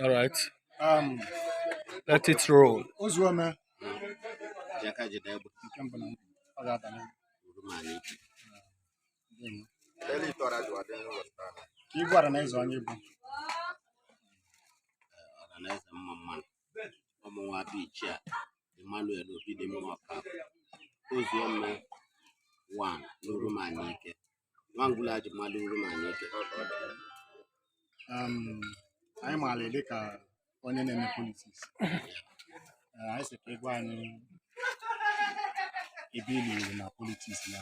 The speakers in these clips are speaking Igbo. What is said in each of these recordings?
All right. Let it roll. Ozuome. Ji aka jide egbe. Nke mbụ na mbụ, ọ ga-aba na Urumanike. Ndewo. Ka ị gwara na eze onye bụ Ọhaneze, mma mmanụ. Ọmụnwa bụ Ichie Emmanuel Obidimma Ọkafọ, Ozuome 1 n'Urumanike, Nwangulu Ajimalụ Urumanike. Anyị maara dịka onye na-eme politics. Anyị sị ka ị gwa anyị ebe ị liri na politics ya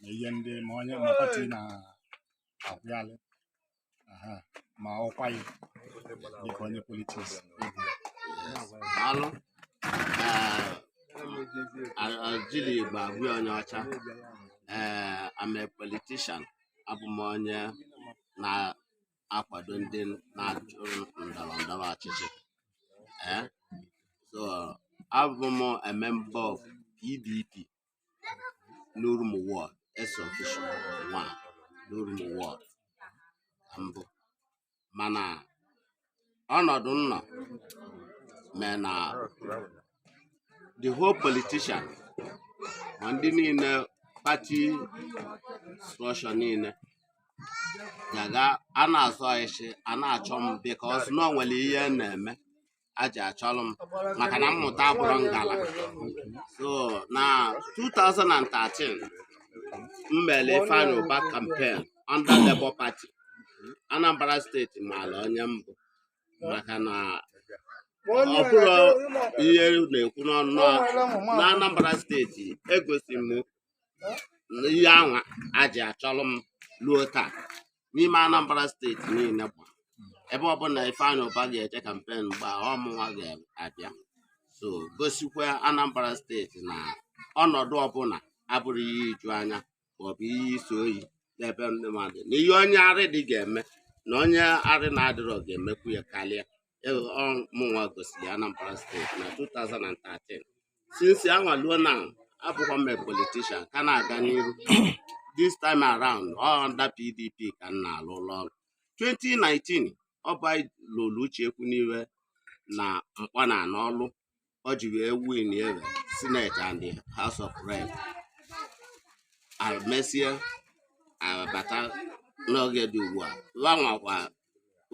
na ihe ndị ma onye ma party na-akwụghalị aha ma ọkwa ya dịka onye politics ịbụ. Daalụ. Ee, jiri Igbo agwa onye ọcha. Ee, I'm a politician. Abụ m onye na-akwado ndị na-achụ ndọrọ ndọrọ ọchịchị. Ee, so abụ m a member of PDP n'Urumu Ward, ex officio 1 n'Urumu Ward ka mbụ, mana ọnọdụ m nọ mee na the whole politician ma ndị niile party structure niile gaga a na-azọ ọchịchị a na-achọ m, because na o nwere ihe na-eme a ji achọrọ m, maka na mmụta abụrụ ngala. So na 2013 m mere Ifeanyi Uba campaign under Labour Party. Anambra Steeti maara onye mbụ, maka na ọ bụrụ ihe na-ekwu n'ọnụ na Anambra Steeti egosi m ihe anwa aji achọrọ m ruo taa n'ime Anambra Steeti niile gba ebe ọbụla Ifeanyi Uba ga-eje campaign gba ọmụnwa ga-abịa. So gosikwa Anambra Steeti na ọnọdụ ọbụla abụrụ ihe iju anya maọbụ ihe isi oyi n'ebe ndị mmadụ na ihe onye arị dị ga-eme na onye arị na-adịrọ ga-emekwu ya karịa. Mụnwa gosiri Anambra Steeti na 2013. Since anwa luo na abụkwa m a politician ka na-aga n'iru. This time around, ọ under PDP ka m na-alụ ụlọ ọrụ. 2019 ọ bụ anyị lụrụ Uche Ekwunife na mkpọna n'ọlụ o ji wee win ebe Senate and the House of Rep. Mesie abata n'oge dị ugbu a gbanwakwa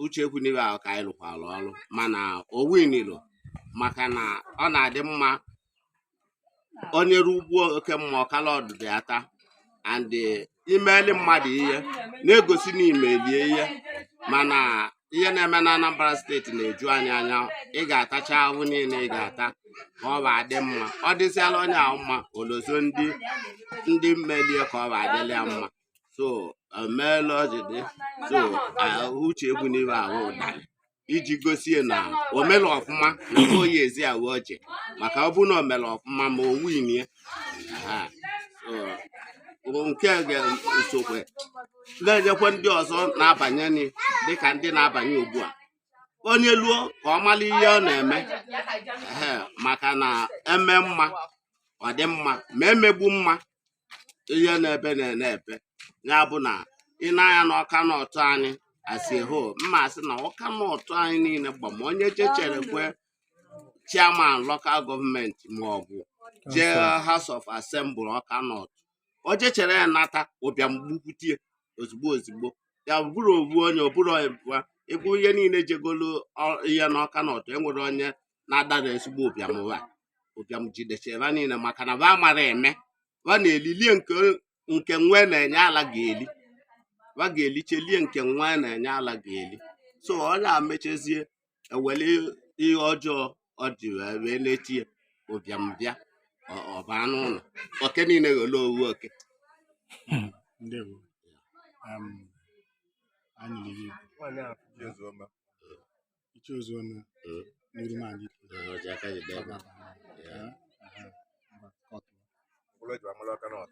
Uche Ekwunife ahụ ka anyị lụkwara ọrụ, mana o winilo, maka na ọ na-adị mma onye rugbuo oke mmụọ kala ọdụdụ ya taa and imeli mmadụ ihe na-egosi na imelie ihe. Mana ihe na-eme na Anambra Steeti na-eju anyị anya. Ị ga-atacha ahụhụ niile ị ga-ata ka ọ adị mma, ọ dịziala onye ahụ mma, olozo ndị mmelie ka ọ adịla ya mma. So emeela ọ ji dị. So Uche Ekwunife ahụ ụdara iji gosie na o mere ọfụma na oyi ezi awe oje, maka ọ bụrụ na o mere ọfụma ma o winie. So nke ga-esokwe na-enyekwa ndị ọzọ na-abanye dịka ndị na-abanye ugbu a, onye luo ka ọ mara ihe ọ na-eme. Ee, maka na eme mma ọ dị mma, ma emegbu mma ihe na-ebe na-ene ebe ya bụ na ị na-anya n'Ọka North anyị as a whole, mma asị na Ọka North anyị niile gbam onye jechere kwe chairman local government ma ọ bụ jee House of Assembly Ọka North, o jechere ya nata ụbịam gbukwutie ozugbo ozugbo. Ya bụrụ obu onye ọbụrụ ebua ebe ihe niile jegolu ihe n'Ọka North, enwere onye na-adara ezigbo ụbịam ụwa ụbịam jidechara niile, maka na ba mara eme ba na-elilie nke nwe na-enye ala ga-eli ba ga-elichelie nke nwa na-enye ala ga-eli. So onye a mechezie ewere ihe ọjọọ ọ dị wee na-etie ụbịam bịa ọ baa n'ụlọ oke niile ghọrọ owu oke. Ndewo. Anyị liri Igbo. Ichie Ozuome n'Urumanike. O ji aka jide ebe. Ọ ga-aba n'anya. Aha, ngwa, kọtụọ.